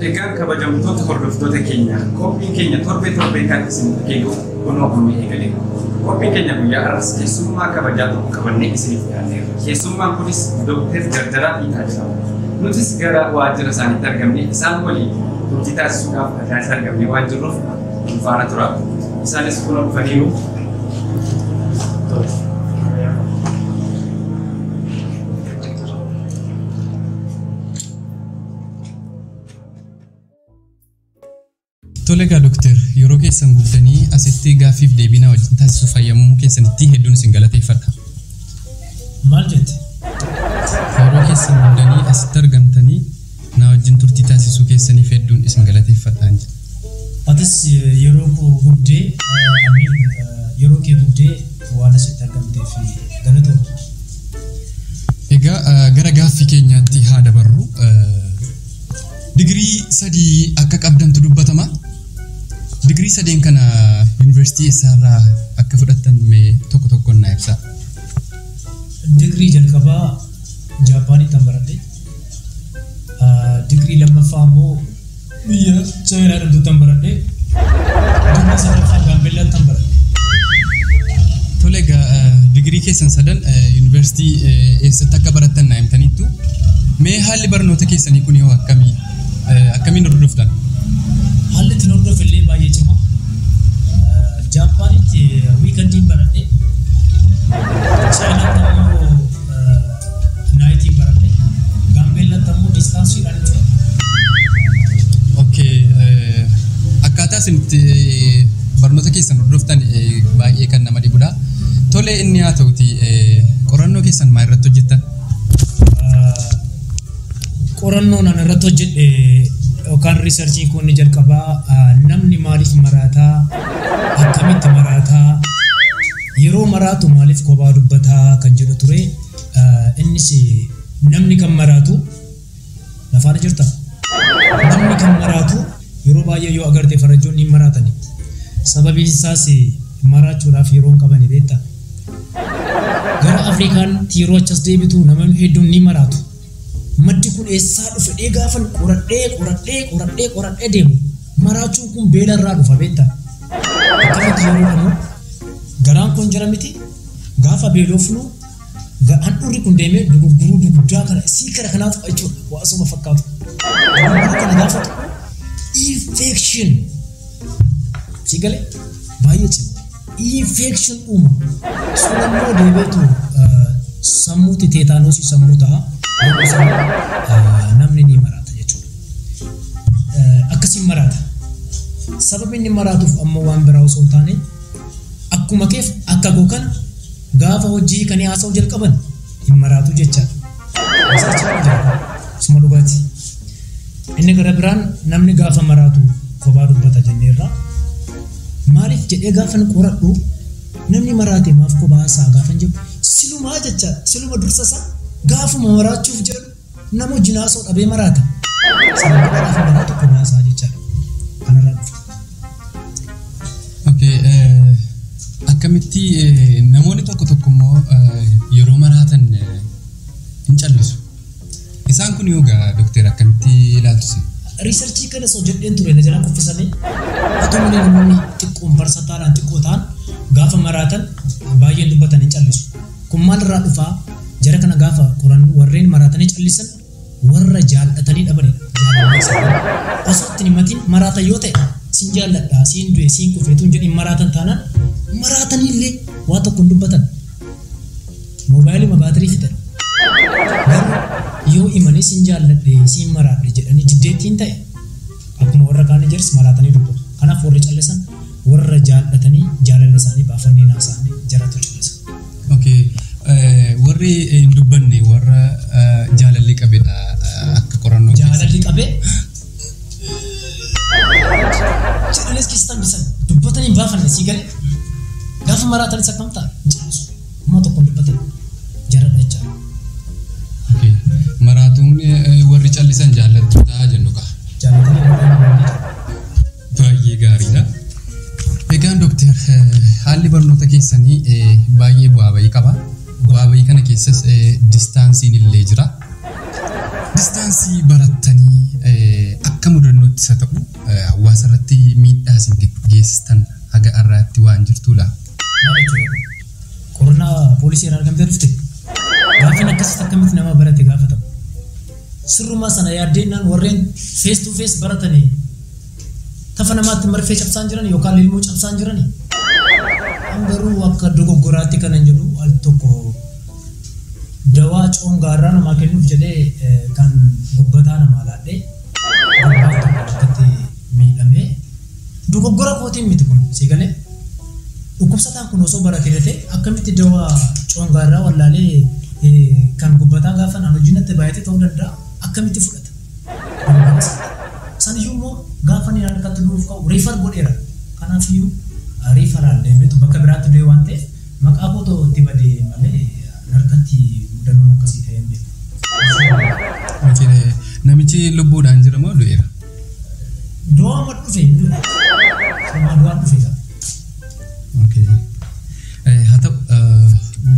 Egaan kabajamtoota hordoftoota keenya, qophiin keenya torbee torbee kan isin eegu kunoo amma eegaleera. Qophiin keenya guyyaa har'as keessummaa kabajaa tokko qabannee isiniif dhiyaanneerra. Keessummaan kunis Dooktar Jarjaraa Fiixaa jedhama. Nutis gara waajjira isaaniitti argamne isaan waliin turtii taasisuudhaaf Adaamaatti argamnee waan jirruuf nu faana tura. Isaanis kunoo dhufaniiru. Tole egaa Dooktar, yeroo keessan guuttanii asitti gaaffiif deebii na wajjin taasisuuf fayyamamuu keessanitti hedduun isin galateeffadha. Maal jette? Yeroo keessan guuttanii asitti argamtanii na wajjin turtii taasisuu keessaniif hedduun isin galateeffadhaan jedha. Atis yeroo koo gubdee, amiin, yeroo kee gubdee waan asitti argamteef galatoomna. Egaa gara gaaffii keenyaatti haa dabarru. Digirii 3 akka qabdantu dubbatama. Digirii 3 kana yuunivarsiitii eessaarraa akka fudhattan mee tokko tokkoon naa ibsaa. Digirii jalqabaa Jaappaanitti kan baradhe. Digirii lammaffaa immoo biyya Chaayinaa jedhamtutti kan baradhe. Digirii sadaffaa Gaambeellaatti kan baradhe. Tole egaa digirii keessan sadan yuunivarsiitii eessatti akka barattan naa himtaniittu. Mee haalli barnoota keessanii kun yoo akkamii akkamiin hordoftan? Haalli ittiin hordofu illee baay'ee cimaa. Jaappaanitti weekendiin baradhe. Chaayinaatti ammoo nightiin baradhe. Gaambeellaatti ammoo distanceiidhaan jechuudha. Okay, akkaataa isin itti barnoota keessan hordoftan baay'ee kan nama dhibudha. Tole inni haa ta'uti, qorannoo keessan maal irratti hojjettan? Qorannoon ani irratti hojjedhe yookaan researchiin kun inni jalqabaa namni maaliif maraataa, akkamitti maraataa, yeroo maraatu maaliif kophaa dubbataa kan jedhu ture. Innis namni kan maraatu lafaana jirta. Namni kan maraatu yeroo baay'ee yoo agarte faranjoonni hin maraatani. Sababiin isaas maraachuudhaaf yeroo hin qabani beektaa. Gara Afrikaatti yeroo achas deebitu namoonni hedduun ni maraatu. Maddi kun eessaa dhufe dhee gaafan qoradhee qoradhee qoradhee qoradhee deemu. Maraachuun kun beela irraa dhufa beektaa. Akkamitti yeroo dhamu garaan kun jira miti, gaafa beelofnu handhuurri kun deemee dugugguruu duguddaa kana sii kara kanaatu jechuudha. Waa asuma fakkaatu. Dugugguruu kana gaafa tuqu infection si galee baay'ee cima. Infection uuma. Sun ammoo deebiitu sammuutti teetaanosii sammuu ta'a. Yeroo sana namni ni maraata jechuudha. Akkasiin maraata. Sababni inni maraatuuf ammoo waan biraa osoo hin taane akkuma keef akka koo kana gaafa hojii kan haasa'uu jalqaban hin maraatu jechaadha. Suma dhugaati. Inni gara biraan namni gaafa maraatu kophaa dubbata jenneerra. Maaliif jedhee gaafa qoradhu namni maraate maaf kophaa haasa'a gaafa jedhu silumaa jechaadha. Siluma dursa isaa gaafuma maraachuuf jedhu nama wajjin haasa'u dhabee maraata. Sababa gaafa maraatu kophaa haasa'a jechaadha. Kanarraa dhufa. Okay, akkamitti namoonni tokko tokko immoo yeroo maraatan hin callisu. Isaan kun yoo gaa Dooktar akkamitti ilaaltu isin? Researchii kanas hojjedheen ture na jalaa kuffisanii. Haa ta'u malee namoonni xiqqoon barsataadhaan xiqqoo ta'an gaafa maraatan baay'een dubbatan hin callisu. Kun maalirraa dhufaa? Jara kana gaafa qorannu warreen maraatanii callisan warra jaallatanii dhabanidha. Jaalalli isaanii. Osoo ittiin himatiin maraatan yoo ta'e sin jaalladha, siin du'e, siin kufeetu hin jedhin maraatan taanaan maraatanii illee waa tokko hin dubbatan. Moobaayiluma baatirii fixan. Garuu yoo himanii sin jaalladhe, siin maraadhe jedhanii jiddeettiin ta'e akkuma warra kaanii jiris maraatanii dubbatu. Kanaaf warri callisan warra jaallatanii jaalala isaanii baafannee naasa'anii jaratu callisa. Okay, warri hin dubbanne warra jaalalli qabedha akka qorannoo keessa. Jaalalli qabee jedhanis keessatti hambisan dubbatanii hin baafanne sii galee gaafa maraatanis akkam ta'a hin callisu. Amma tokko hin dubbatan jaradha jechaadha. Okay, maraatuun warri callisan jaallattoota jennu kaa. Jaallatanii warra hin Baay'ee gaariidha. Egaan Dooktar, haalli barnoota keessanii baay'ee bu'aa bayii qaba. Bu'aa bayii kana keessas distanceiin illee jira. Distance barattanii akka mudannoo naannootti isa ta'u hawaasa irratti miidhaa isin geessistan haga har'aatti waan jirtudha. Maal jechuudha? Qorannaa poolisii irraa argamtee dhufte. Gaaffiin akkasitti akkamitti nama barate gaafatama. Sirrumaa sana yaaddeenaan warreen face to face baratanii tafa namaatti marfee cabsaan jiran yookaan lilmoo cabsaan jirani. An garuu akka dogoggoraatti kanan jedhu al tokko dawaa coongaarraa namaa kennuuf jedhee kan gubbataa namaa laadhee gubbaa tokko akkatti miidhamee dogoggora kootiin miti kun si galee dhukkubsataan kun osoo baratee ta'e akkamitti dawaa coongaarraa wallaalee kan gubbataa gaafa naan hojii natti baay'ate ta'uu danda'a akkamitti fudhata. Saniyyuu immoo gaafa inni harkatti du'uuf ka'u refer godheera. Kanaafiyyuu referral deemeetu bakka biraatti du'e waan ta'eef maqaa kootu itti badee malee harkatti mudannoon akkasii ta'ee hin beeku. Namichi lubbuudhaan jira moo du'eera? Du'aa ma dhufe hin du'e. Somaa du'aan dhufe qaba. Haa ta'u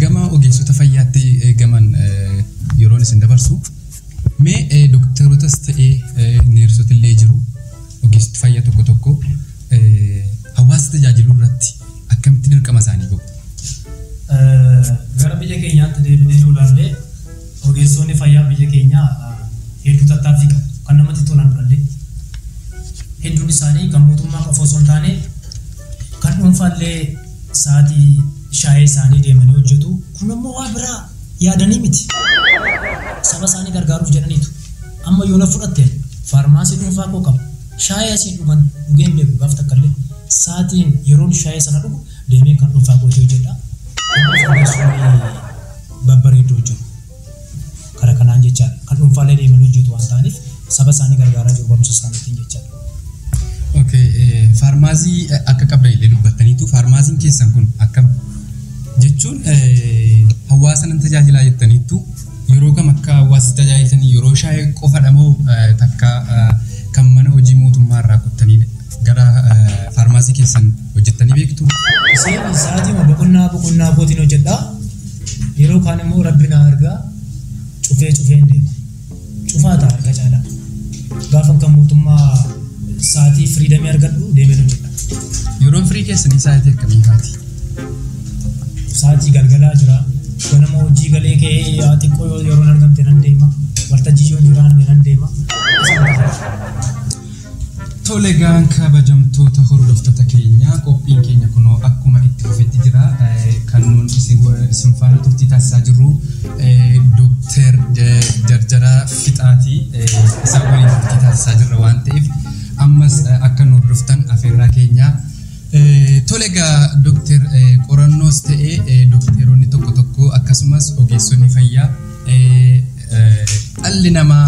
gama ogeessota fayyaatti gaman yeroon isin dabarsu mee dookterotas ta'ee neersota illee jiru ogeessoti fayyaa tokko tokko hawaasa tajaajiluu irratti akkamitti dirqama isaanii bahu? Gara biyya keenyaatti deebinee yoo ilaalle ogeessonni fayyaa biyya keenyaa hedduu tattaaffii qabu. Kan namatti tolan illee. Hedduun isaanii kan mootummaa qofa osoo hin taane kan dhuunfaallee sa'aatii shaayee isaanii deemanii hojjetu. Kun immoo waa biraa yaadanii miti. Saba isaanii gargaaruuf jedhaniitu. Amma yoo na fudhatteen faarmaasii dhuunfaa koo qaba. Shaayee asiin dhugan dhugeen beeku gaaf takka illee. Sa'aatiin yeroon shaayee sana dhugu deemee kan dhuunfaa kootii hojjedha. Kanaaf ogeessonni babbareeddoo jiru. Kara kanaan jechaadha. Kan dhuunfaallee deemanii hojjetu waan ta'aniif saba isaanii gargaaraa jiru barumsa isaaniitiin jechaadha. Okay, faarmaasii akka qabdan illee dubbattaniitu faarmaasiin keessan kun akkam jechuun hawaasa nan tajaajilaa jettaniittu yeroo kam akka hawaasa tajaajiltanii yeroo shaayee qofadha moo takka kan mana hojii mootummaa irraa kuttanii gara faarmaasii keessan hojjettanii beektu? Isheen sa'aatii boqonnaa boqonnaa kootiin hojjedha. Yeroo kaan immoo rabbi na argaa cufee cufeen deema. Cufaa ta'a harka caalaa. Gaafa kan mootummaa sa'aatii freedomii argadhu deemeen hojjedha. Yeroon firii keessanii sa'aatii akkamii faati? Sa'aatii galgalaa jira. Ganama hojii galee ka'ee yaa xiqqoo yoo yeroon argamte nan deema. Waltajjii yoo hin jiraanne nan deema. Tole egaan kabajamtoota hordoftoota keenyaa qophiin keenya kunoo akkuma itti fufetti jira. Kan nuun isin faana turtii taasisaa jirru Dookter Jarjaraa Fixaatii isaan waliin turtii taasisaa jirra waan ta'eef ammas akka nu hordoftan afeerraa keenyaa. Tole egaa Dookter qorannoos ta'ee dookteroonni tokko tokko akkasumas ogeessonni fayyaa dhalli namaa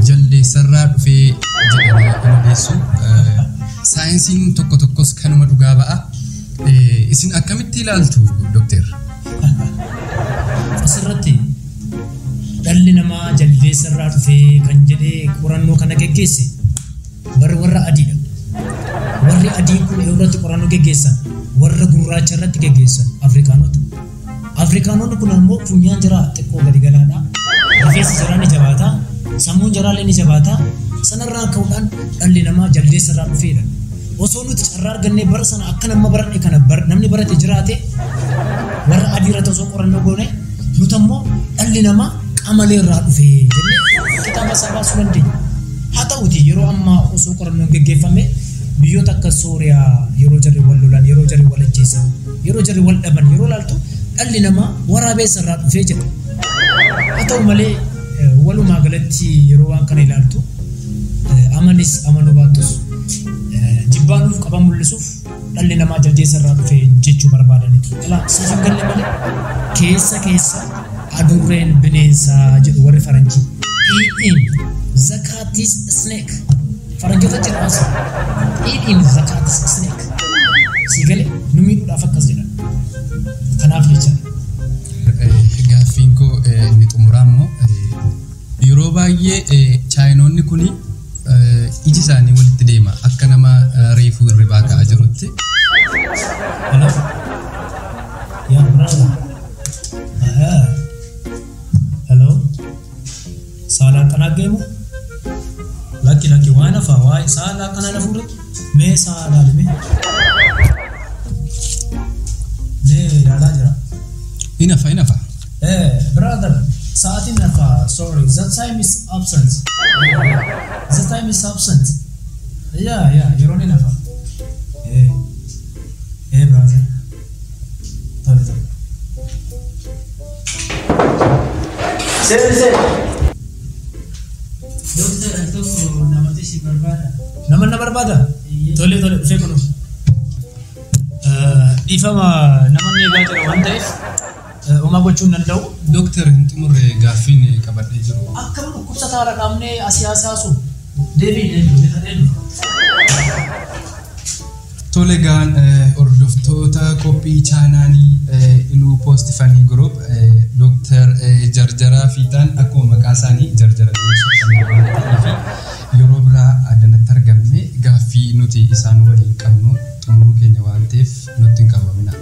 jaldeessarraa dhufee jedhanii kan odeessu. Saayinsiin tokko tokkos kanuma dhugaa ba'a. Isin akkamitti ilaaltu Dookter? Asirratti dhalli namaa jaldeessarraa dhufee kan jedhee qorannoo kana geggeesse barri warra adiidha. Warri adiin kun irratti qorannoo geggeessan warra gurraacha irratti geggeessan Afrikaanota. Afrikaanonni kun ammoo funyaan jaraa xiqqoo gadi galaadha. Rifeensi jaraa ni jabaata. Sammuun jaraallee ni jabaata. Sanarraan ka'uudhaan dhalli namaa jaldeessarraa dhufeedha. Osoo nuti carraa argannee bara sana akka nama baranne kana namni barate jiraate warra adii irratti osoo qorannoo goone nuti ammoo dhalli namaa qamalee irraa dhufee jennee kitaaba isaa baasuu dandeenya. Haa ta'uti yeroo ammaa osoo qorannoon geggeeffame biyyoota akka Sooriyaa yeroo jarri wal lolan, yeroo jarri wal ajjeesan, yeroo jarri wal dhaban yeroo ilaaltu dhalli namaa waraabessa irraa dhufee jedha. Haa ta'u malee walumaa galatti yeroo waan kana ilaaltu amanis amanuu baattus jibbaanuuf qaban mul'isuuf dhalli namaa jaldeessa irraa dhufee jechuu barbaadanitu. Ilaa siif hin galle malee keessa keessa adurreen bineensaa jedhu warri faranjii. Eat in the cat is snake. Faranjoota jedhu as. Eat in the cat is snake. Si galee nu miidhuudhaaf akkas jedhan. Kanaaf jecha. Gaaffiin koo inni xumuraa immoo yeroo baay'ee chaayinoonni kuni iji isaanii walitti deema akka nama reefuu hirribaa ka'aa jirutti. Hello. Yeah, brother. Hello. Saalaan xanaaggeemu? Lakki lakki waan Nan hafa waa'ee sa'a laaqana na fuure mee sa'a ilaalime. Mee ilaalaa jira. Hin hafa hin hafa. Brother, sa'aatiin hafa, sorry, the time is absent. The time is absent. Yeah, yeah, yeroon hin hafa. Brother. Tole, tole. Seeni seeni. Dooktar, al tokko namatu si barbaada. Nama na barbaada? Tole, tole, dhufee kunoo. Dhiifama namoonni eegaa jira waan ta'eef homaa gochuu hin danda'u. Dooktar hin xumurre gaaffiin qabadhee jiru. Akkam dhukkubsataa haala qaamnee asii haasaasu deebii deebii bitadhee dhufa. Tole gaan hordoftoota qophii chaanaalii Iluu Poost Fanii Group Dooktar Jarjaraa Fiixaan akkuma maqaa isaanii jarjaranii socho'an waan ta'eef yeroo biraa addanatti argamne gaaffii nuti isaan waliin qabnu xumuruu keenya waan ta'eef nutti hin qabamina.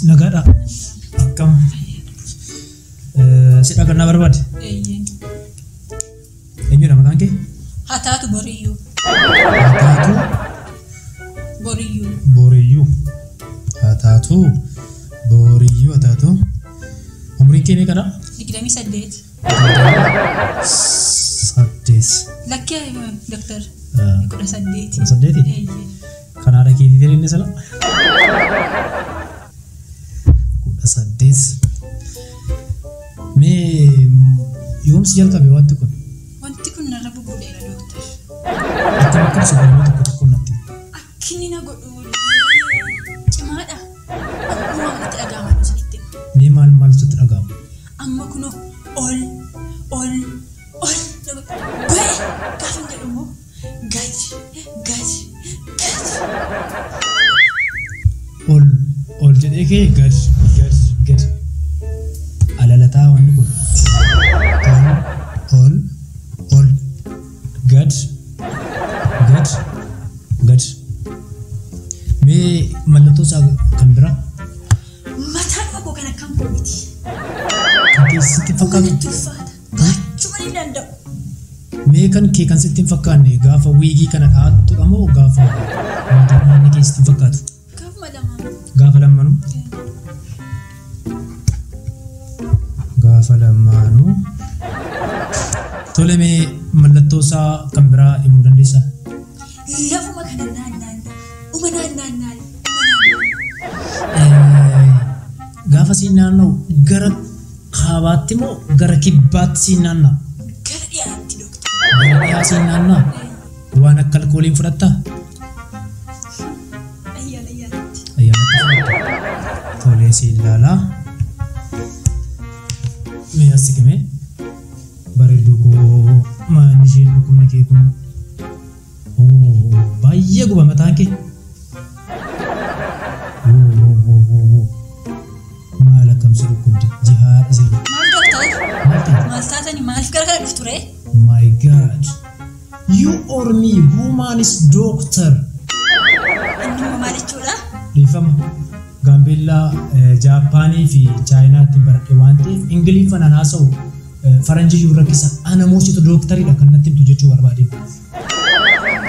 Nagaadha. Akkam sidha kan na barbaade? Eenyudha maqaan kee? Hataatu Boriyyuu. Hataatu Boriyyuu. Boriyyuu. Hataatu Boriyyuu Hataatu. Umriin kee meeqadha? 28. 8. Lakkee dooktar. 18. 18? Kan haadha keetii ta'e inni sana? 18. Mee yoomsi jalqabe wanti kun? Wanti kun narra bubuuleera dooktar. Akkam akkam si godhu tokko tokko natti. Akkinni na godhu cimaadha. Akkuma natti dhaga'ama isinitti. Mee maal maal sitti dhaga'ama? Amma kunoo ol ol ol ba'e gaafa jedhu immoo gadi gadi gadi. Ol ol jedhee kee gadi gadi gadi. Alalataa wanni kun. Ol ol ol gad gad gad. Mee mallattoo isaa kan biraa? Mataan koo kan akkam koo miti. Kan kee sitti hin fakkaatu? Natti ulfaata. Baachuu hin danda'u. Mee kan kee kan sitti hin fakkaanne gaafa wiigii kana kaa'attudha moo gaafa wantoonni kee sitti hin fakkaatu? Gaafuma lamaan. Gaafa lamaanuu? Gaafa lamaanuu. Tole mee mallattoo isaa kan biraa himuu dandeessaa? Lafuma kana naannaan uma naannaan naannaan. Gaafa siin naanna'u gara kaabaatti moo gara kibbaatti siin naanna'a? Gara dhiyaatti dooktar. Gara dhiyaa siin naanna'a? Waan akka alkooliin fudhattaa? Ayyaana ayyaanatti. Ayyaanatti fudhatta. Tolee siin ilaalaa. Mee as siqimee bareedduu koo maal isheen dhukkubni kee kun baay'ee guba mataan kee. Maal akkamsi dhukkubdi jihaadha seen. Maal dooktar? Maal taate? Maal taatani maaliif gara kana dhuftu ree? My God. You or me, woman is doctor. Inni immoo maal jechuudha? Dhiifama. Gaambeellaa, Jaappaanii fi Chaayinaatti baradhe waan ta'eef Ingiliffaan an haasa'u faranjiyyuu rakkisa. Ana moositu dooktariidha kan natti himtu jechuu barbaadeen.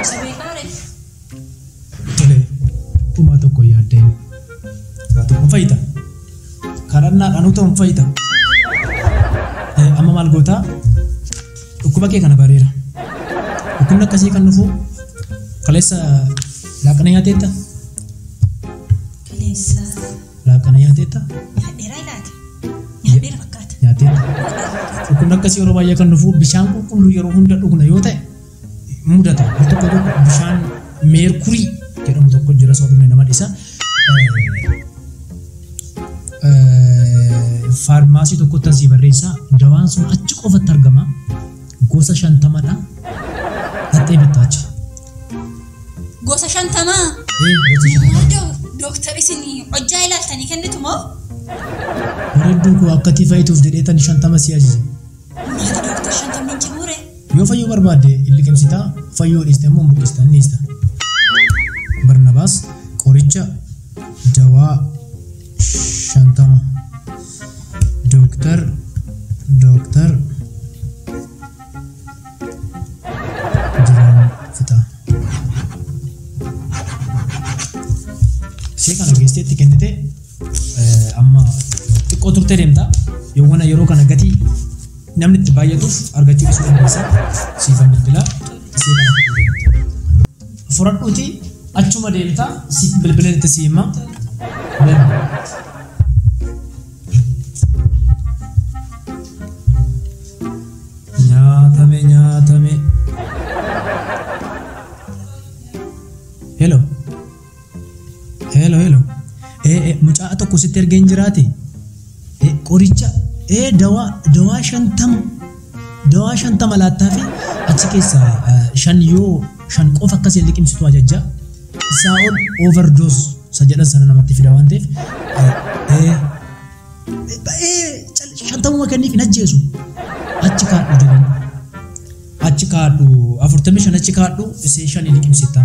Isa beekaa ree? Tole, dhumaa tokko yaaddeen. Waa tokko fayyita. Kadhannaadhaan uta'uun fayyita. Amma maal gootaa? Dhukkuba kee kana bareera. Dhukkubni akkasii kan dhufu kaleessa laaqana nyaateetta? Kaleessa. Laaqana nyaateetta? Nyaadheeraa ilaata. Nyaadheera fakkaata. Nyaateetta. Dhukkubni akkasii yeroo baay'ee kan dhufu bishaan qulqulluu yeroo hunda dhugna yoo ta'e mudata. Al tokko tokko bishaan meerkurii jedhamu tokko jira isa dhugne nama dhisa. Faarmaasii tokkotti asii barreessa. Dawaan sun achi qofatti argama. Gosa 50dha. Dhattee bittaa achi. Gosa 50? Gosa 50. Maal dooktar isin hojjaa ilaaltanii kennitu moo? Bareedduu koo akka ati fayyituuf jedhee tan 50 si ajaje. Maali dooktar 50 hin cimuure? Yoo fayyuu barbaadde hin liqimsitaa, fayyuu dhiiste immoo hin buqqista hin dhiista. Barnabaas qoricha dawaa 50. Dooktar dooktar jiraan fixa. Ishee kana geessitee itti kennite amma xiqqoo turtee deemta. Yoowwana yeroo kana gatii namni itti baay'atuuf argachuu dhiisuu dandeessa. Siifan bilbilaa ishee kana fudhuu deemta. Fudhadhuuti achuma deemta si bilbileen itti si hima. Deema. Nyaatame nyaatame. Hello. Hello hello. Mucaa tokko sitti ergeen jiraate. Qoricha dawaa dawaa 50 dawaa 50 laattaa fi achi keessaa 5 yoo 5 qofa akkasii liqimsitu ajajja. Isaa ol overdose isa jedhan sana namatti fida waan ta'eef 50 kenniif hin ajjeesu. Achi kaadhu jedhan. Achi kaadhu 45 achi kaadhu isee 5 liqimsita.